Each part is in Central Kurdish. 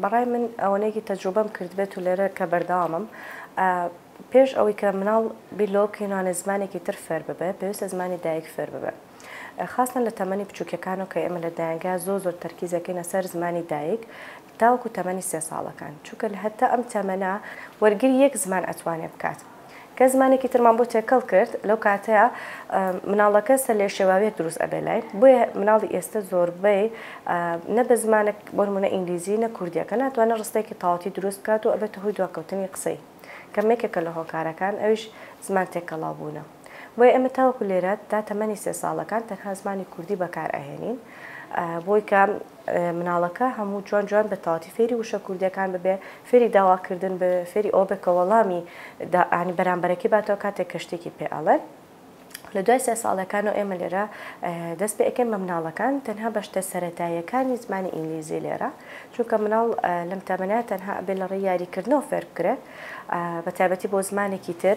بەڕای من ئەوەنەیەکی تەجروبەم کردبێت و لێرە کە بەردەوامم پێش ئەوەی کە مناڵ بیر لەوە بکەینوانێ زمانێکی تر فێر ببێ پێویستە زمانی دایک فێر ببێ خاستەن لە تەمەنی بچووکەکانەوە کە ئێمە لە دایەنگا زۆر زۆر تەرکیزەکەینە سەر زمانی دایک تاوەکو تەمەنی سێ ساڵەکان چونکە لە هەتا ئەم تەمەنە وەرگری یەک زمان ئەتوانێ بکات کە زمانێکی ترمان بۆ تێکەڵ کرد لەو کاتەیا مناڵەکە سەرلێشێواویەک دروست ئەبێ لای بۆیە مناڵی ئێستە زۆربەی نە بە زمانە بۆ نمونە ئینگلیزی نە کوردیەکە ناتوانێت ڕستەیەکی تەواوەتی دروست بکات و ئەبێتە هۆی دواکەوتنی قسەی کە یەکێکە لە هۆکارەکان ئەویش زمان تێکەڵاو بوونە بۆیە ئێمە تاوەکو لێرە تا تەمەنی سێ ساڵەکان تەنها زمانی کوردی بەکار ئەهێنین بۆی کە مناڵەکە هەموو جوان جوان بە تەواتی فێری وشە کوردیەکان ببێ فێری داواکردن بێ فێری ئەوە بێ کە وەڵامی ینی بەرامبەرەکەی باتەوە کاتێک کە شتێکی پێ ئەڵێن. لە دوای سێ ساڵەکانەوە ئێمە لێرە دەست پێ ئەکەین بە مناڵەکان تەنها بە شتە سەرەتاییەکانی زمانی ئینگلیزی لێرە چونکە مناڵ لەم تەمەنە تەنها ئەبێ لە ڕێی یاریکردنەوە فێر بکرێ بە تایبەتی بۆ زمانێکی تر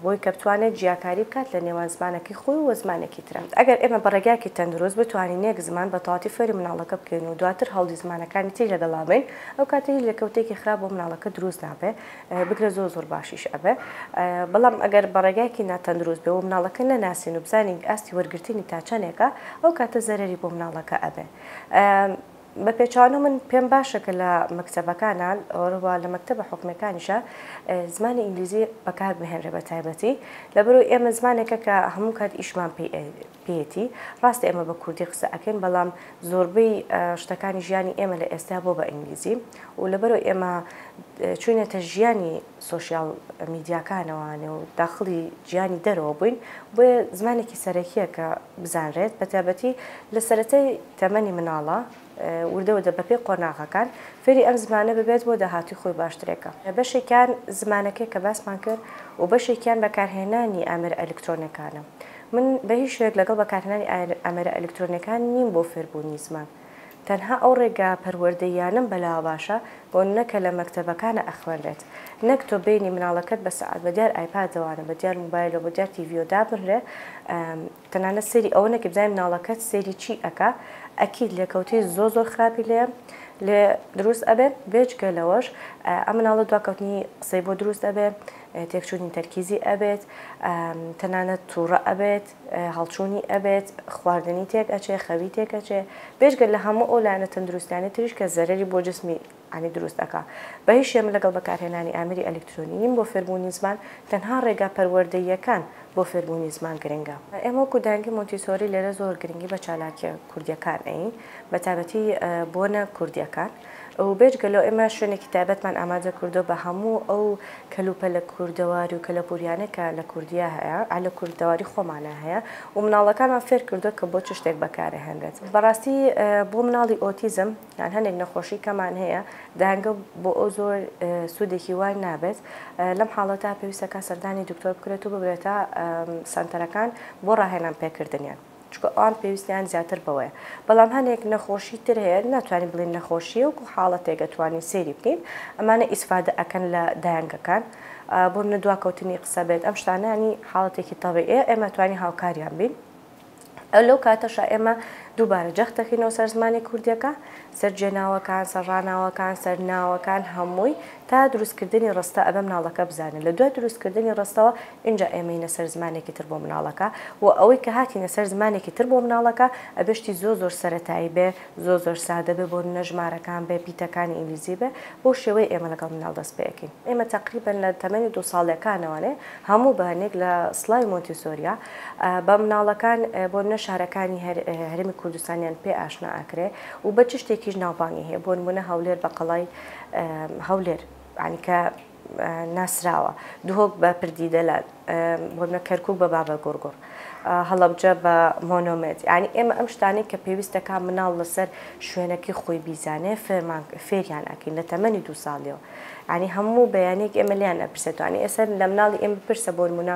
بۆی کە بتوانێت جیاکاری بکات لە نێوان زمانەکەی خۆی و زمانێکی ترە ئەگەر ئێمە بە ڕێگایەکی تەندروست بتوانین یەک زمان بە تەواوەتی فێری مناڵەکە بکەین و دواتر هەوڵی زمانەکانی تری لەگەڵا بین ئەو کاتە هیچ لێکەوتەیەکی خراپ بۆ مناڵەکە دروست نابێ بگرە زۆر زۆر باشیش ئەبێ بەڵام ئەگەر بە ڕێگایەکی ناتەندروست بێ و مناڵەکە نەناسین و بزانین ئاستی وەرگرتنی تا چەندێکە ئەو کاتە زەرەری بۆ مناڵەکە ئەبێ. بە پێچەوانەوە من پێم باشە کە لە مەکتەبەکانا هەروەها لە مەکتەبە حکومیەکانیشا زمانی ئینگلیزی بەکار بهێنرێ بە تایبەتی لەبەرئەوەی ئێمە زمانێکە کە هەموو کات ئیشمان پێی پێیەتی ڕاستە ئێمە بە کوردی قسە ئەکەین بەڵام زۆربەی شتەکانی ژیانی ئێمە لە ئێستا بۆ بە ئینگلیزی و لەبەرئەوەی ئێمە چوینەتە ژیانی سۆشیال میدیاکانەوانێ و داخڵی جیهانی دەرەوە بووین بۆیە زمانێکی سەرەکیە کە بزانرێت بەتایبەتی لە سەرەتای تەمەنی مناڵە وردە وردە بەپێی قۆناغەکان فێری ئەم زمانە ببێت بۆ داهاتووی خۆی باشترێکە. بەشێکیان زمانەکەی کە باسمان کرد و بەشێکیان بەکارهێنانی ئامێرە ئەلکترۆنیەکانە. من بە هیچ شێوەیەک لەگەڵ بەکارهێنانی ئامێرە ئەلکترۆنیەکان نیم بۆ فێربوونی زمان. تەنها ئەو ڕێگا پەروەردەییانەم بەلاوە باشە بۆ نمونە کە لە مەکتەبەکانا ئەخوێنرێت. نەک تۆ بێنی مناڵەکەت بە سەعات بە دیار ئایپادەوانە بە دیار موبایلەوە بە دیار تیڤیەوە دابنرێ تەنانەت سەیری ئەوە نەکەی بزانی مناڵەکەت سەیری چی ئەکا ئەکید لێکەوتەی زۆر زۆر خراپی لێ لێ دروست ئەبێ بێجگە لەوەش ئەم مناڵە دواکەوتنی قسەی بۆ دروست ئەبێ تێکچوونی تەرکیزی ئەبێت تەنانەت تووڕە ئەبێت هەڵچوونی ئەبێت خواردنی تێک ئەچێ خەوی تێک ئەچێ بێجگە لە هەموو ئەو لایەنە تەندروستیانەی تریش کە زەرەری بۆ جسمی عنی دروست ئەکا. بە هیچ شێوە من لەگەڵ بەکارهێنانی ئامێری ئەلیکترۆنی نیم بۆ فێربوونی زمان، تەنها ڕێگا پەروەردەییەکان بۆ فێربوونی زمان گرنگە. ئێمە وەکو دایەنگەی مۆنتیسۆری لێرە زۆر گرنگی بە چالاکیە کوردیەکان ئەیین، بە تایبەتی بۆنە کوردیەکان و بێجگە لەو ئێمە شوێنێکی تایبەتمان ئامادە کردووە بە هەموو ئەو کەلوپەلە کوردەواری و کەلەپوریانەی کە لە کوردیا هەیە، لە کوردەواری خۆمانا هەیە و مناڵەکانمان فێر کردووە کە بۆ چ شتێک بەکارئەهێنرێت. بەڕاستی بۆ مناڵی ئۆتیزم یان هەندێک نەخۆشی کەمان هەیە دایەنگە بۆ ئەو زۆر سوودێکی وای نابێت لەم حاڵەتە پێویستەکە سەردانی دکتۆر بکرێت و ببرێتە سەنتەرەکان بۆ ڕاهێنان پێکردنیان چونکە ئەوان پێویستیان زیاتر بەوەیە بەڵام هەندێک نەخۆشی تر هەیە ناتوانین بڵێین نەخۆشیە وەکو حاڵەتێک ئەتوانین سەیری بکەین ئەمانە ئیسفادە ئەکەن لە دایەنگەکان بۆ منە دواکەوتنی قسە بێت ئەم شتانانی حاڵەتێکی تەبیعیە ئێمە توانین هاوکاریان بین لەو کاتەشا ئێمە دووبارە جەخت دەکەینەوە سەر زمانی کوردیەکە، سەر جێناوەکان، سەر ڕاناوەکان، سەر ناوەکان هەمووی تا دروستکردنی ڕستە ئەبێ مناڵەکە بزانێت. لە دوای دروستکردنی ڕستەوە ئینجا ئێمەینە سەر زمانێکی تر بۆ مناڵەکە و ئەوەی کە هاتینە سەر زمانێکی تر بۆ مناڵەکە ئەبێ شتی زۆر زۆر سەرەتایی بێ، زۆر زۆر سادە بێ، بۆ نمونە ژمارەکان بێ، پیتەکانی ئینگلیزی بێ، بەو شێوەیە ئێمە لەگەڵ مناڵ دەست پێ ئەکەین. ئێمە تەقریبەن لە تەمەنی دوو ساڵیەکانەوانێ هەموو بەهەنێک لە سڵاوی مۆنتیسۆریا بە مناڵەکان بۆ نمونە شارەکانی هەرێمی کوردستانیان پێ ئاشنا ئەکرێ و بە چ شتێکیش ناوبانگی هەیە بۆ نمونە هەولێر بە قەڵای هەولێر یانی کە ناسراوە دهۆک بە پردی دەلال بۆ نمونە کەرکوک بە بابە گوڕگوڕ هەڵەبجە بە مۆنۆمێنت یانی ئێمە ئەم شتانەی کە پێویستەکە مناڵ لەسەر شوێنەکەی خۆی بیزانێ فێرمان فێریان ئەکەین لە تەمەنی دوو ساڵیەوە یانی هەموو بەیانێک ئێمە لێیان ئەپرسێت یانی ئێستا لە مناڵی ئێمە بپرسە بۆ نمونە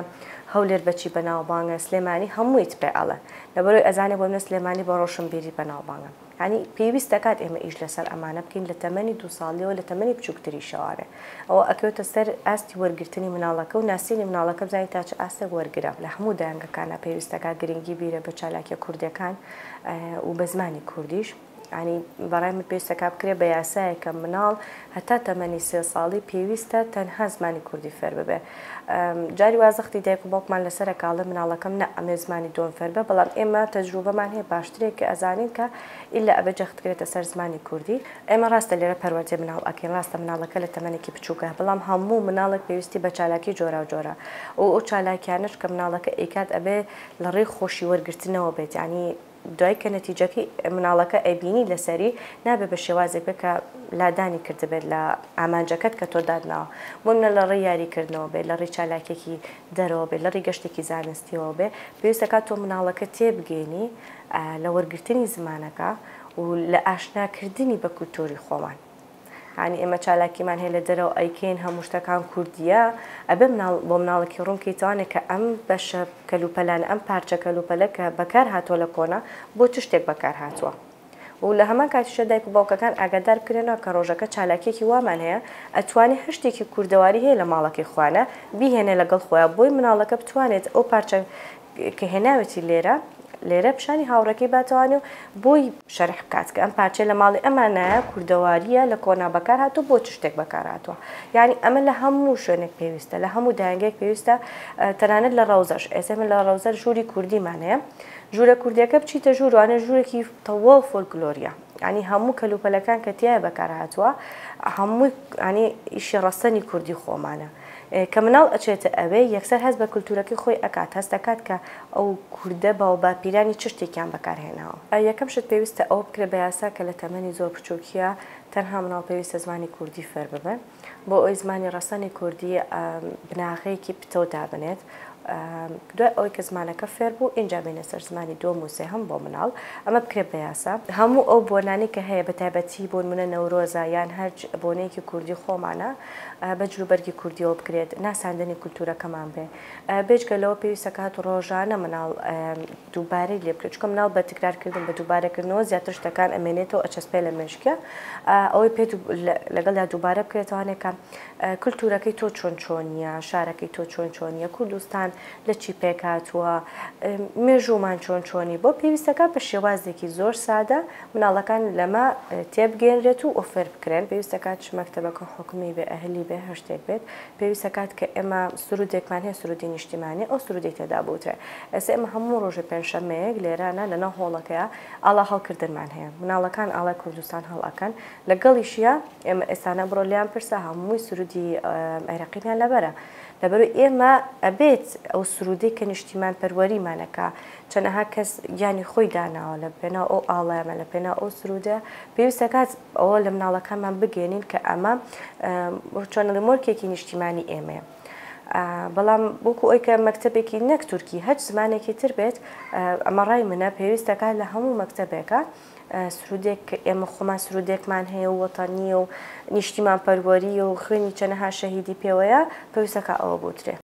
هەولێر بەچی بەناوبانگە سلێمانی هەموویت پێ ئەڵێ لەبەرەوەی ئەزانێ بۆ منە سلێمانی بە ڕۆشنبیری بەناوبانگە یانی پێویست دەکات ئێمە ئیش لەسەر ئەمانە بکەین لە تەمەنی دوو ساڵیەوە لە تەمەنی بچووکتریشەوانێ ئەوە ئەکەوێتە سەر ئاستی وەرگرتنی مناڵەکە و ناسینی مناڵەکە بزانین تا چ ئاستێک وەرگرە لە هەموو دایەنگەکانا پێویست دەکات گرنگی بیرە بە چالاکیە کوردیەکان و بە زمانی کوردیش. یانی بەڕای من پێویستە کا بکرێ بە یاسایەک کە مناڵ هەتا تەمەنی سێ ساڵی پێویستە تەنها زمانی کوردی فێر ببێ. جاری وا زەختی دایک و باوکمان لەسەرە کە ئەڵێ مناڵەکەم نا ئەمێ زمانی دووەم فێر بێ بەڵام ئێمە تەجروبەمان هەیە باشترێک کە ئەزانین کە ئیلا ئەبێ جەخت کرێتە سەر زمانی کوردی. ئێمە ڕاستە لێرە پەروەردەی مناڵ ئەکەین ڕاستە مناڵەکە لە تەمەنێکی بچووکە بەڵام هەموو مناڵێک پێویستی بە چالاکی جۆراوجۆرە و ئەو چالاکیانەش کە مناڵەکە ئەیکات ئەبێ لە ڕێی خۆشی وەرگرتنەوە بێت یانی دوای کە نەتیجەکەی مناڵەکە ئەیبینی لەسەری نابێ بە شێوازێک بێت کە لادانی کردبێت لە ئامانجەکەت کە تۆ داتناوە بۆ نمونە لە ڕێی یاریکردنەوە بێت لە ڕێی چالاکیەکی دەرەوە بێت لە ڕێی گەشتێکی زانستیەوە بێ پێویستە کات تۆ مناڵەکە تێبگەینی لە وەرگرتنی زمانەکە و لە ئاشناکردنی بە کولتوری خۆمان. یانی ئێمە چالاکیمان هەیە لە دەرەوە ئەیکەین هەموو شتەکان کوردیە ئەبێ مناڵ بۆ مناڵێکی ڕوون کەیتەوانێ کە ئەم بەشە کەلوپەلانە ئەم پارچە کەلوپەلە کە بەکار هاتووە لە کۆنا بۆ چ شتێک بەکار هاتووە و لە هەمان کاتیشە دایک و باوکەکان ئاگادار بکرێنەوە کە ڕۆژەکە چالاکیەکی وامان هەیە ئەتوانێ هەر شتێکی کوردەواری هەیە لە ماڵەکەی خۆیانە بیهێنێ لەگەڵ خۆیا بۆی مناڵەکە بتوانێت ئەو پارچە کە هێناوێتی لێرە لێرە پیشانی هاوڕێکەی باتەوانێ و بۆی شەرح بکات کە ئەم پارچەیە لە ماڵی ئەمانایە کوردەوارییە لە کۆنا بەکار هاتووە بۆ چ شتێک بەکار هاتووە یانی ئەمە لە هەموو شوێنێک پێویستە لە هەموو دایەنگەیەک پێویستە تەنانەت لە ڕەوزەش ئێستا من لە ڕەوزە ژووری کوردیمان هەیە ژوورە کوردیەکە بچیتە ژووروانە ژوورێکی تەواو فۆلکلۆریە ینی هەموو کەلوپەلەکان کە تایە بەکار هاتووە هەمووی ینی ئیشی ڕەسەنی کوردی خۆمانە کە مناڵ ئەچێتە ئەوێ یەکسەر هەست بە کولتوورەکەی خۆی ئەکات، هەست ئەکات کە ئەو کوردە باوباپیرانی چ شتێکیان بەکار هێناوە. یەکەم شت پێویستە ئەوە بکرێت بە یاسا کە لە تەمەنی زۆر بچووکییە تەنها مناڵ پێویستە زمانی کوردی فێر ببێ بۆ ئەوەی زمانی ڕەسەنی کوردی بناغەیەکی پتەو دابنێت. دوای ئەوەی کە زمانەکە فێر بوو ئینجا بێینە سەر زمانی دووەم و سێهەم بۆ مناڵ ئەمە بکرێت بە یاسا. هەموو ئەو بۆنانەی کە هەیە بە تایبەتی بۆ نموونە نەورۆزە یان هەر بۆنەیەکی کوردی خۆمانە بە جلوبەرگی کوردیەوە بکرێت، ناساندنی کولتوورەکەمان بێ. بێجگە لەوە پێویستە کات ڕۆژانە مناڵ دووبارەی لێ بکرێت، چونکە مناڵ بە تکرارکردن بە دووبارەکردنەوە زیاتر شتەکان ئەمێنێتەوە ئەچەسپێ لە مێشکیا. ئەوەی پێ لەگەڵیا دووبارە بکرێتەوانێ کە کولتوورەکەی تۆ چۆن چۆنییە، شارەکەی تۆ چۆن چۆنییە، کوردستان لە چی پێکهاتووە، مێژوومان چۆن چۆنی بۆ پێویستەکە بە شێوازێکی زۆر سادە مناڵەکان لەمە تێبگەیەنرێت و فێر بکرێن. پێویستە کات چ مەکتەبەکە حکومی بێ ئەهلی بێ هەر شتێک بێت پێویستە کات کە ئێمە سرودێکمان هەیە سرودی نیشتیمانی ئەو سرودەی تێدا بوترێ ئێستا ئێمە هەموو ڕۆژێ پێنجشەممەیەک لێرانە لەناو هۆڵەکەیا ئاڵا هەڵکردنمان هەیە مناڵەکان ئاڵای کوردستان هەڵئەکەن لەگەڵیشیا ئێمە ئێستانە بڕۆ لێیان پرسە هەمووی سرودی عێراقیمان لەبەرە لەبەرو ئێمە ئەبێت ئەو سرودەی کە نیشتیمان پەروەریمانە کە چەنەها کەس گیانی خۆی داناوە لە پێناو ئەو ئاڵایەمە لە پێناو ئەو سرودە پێویستە کات ئەوە لە مناڵەکانمان بگەێنین کە ئەمە چۆنڵی مۆرکێکی نیشتیمانی ئێمەیە. بەڵام وەکو ئەوی کە مەکتەبێکی نەک تورکی هەچ زمانێکی تر بێت ئەمە ڕای منە پێویستەکە لە هەموو مەکتەبێکە سرودێک کە ئێمە خۆمان سرودێکمان هەیە و وەتەنییە و نیشتیمان پەروەرییە و خوێنی چەنەها شەهیدی پێوەیە پێویستەکە ئەوە بوترێ.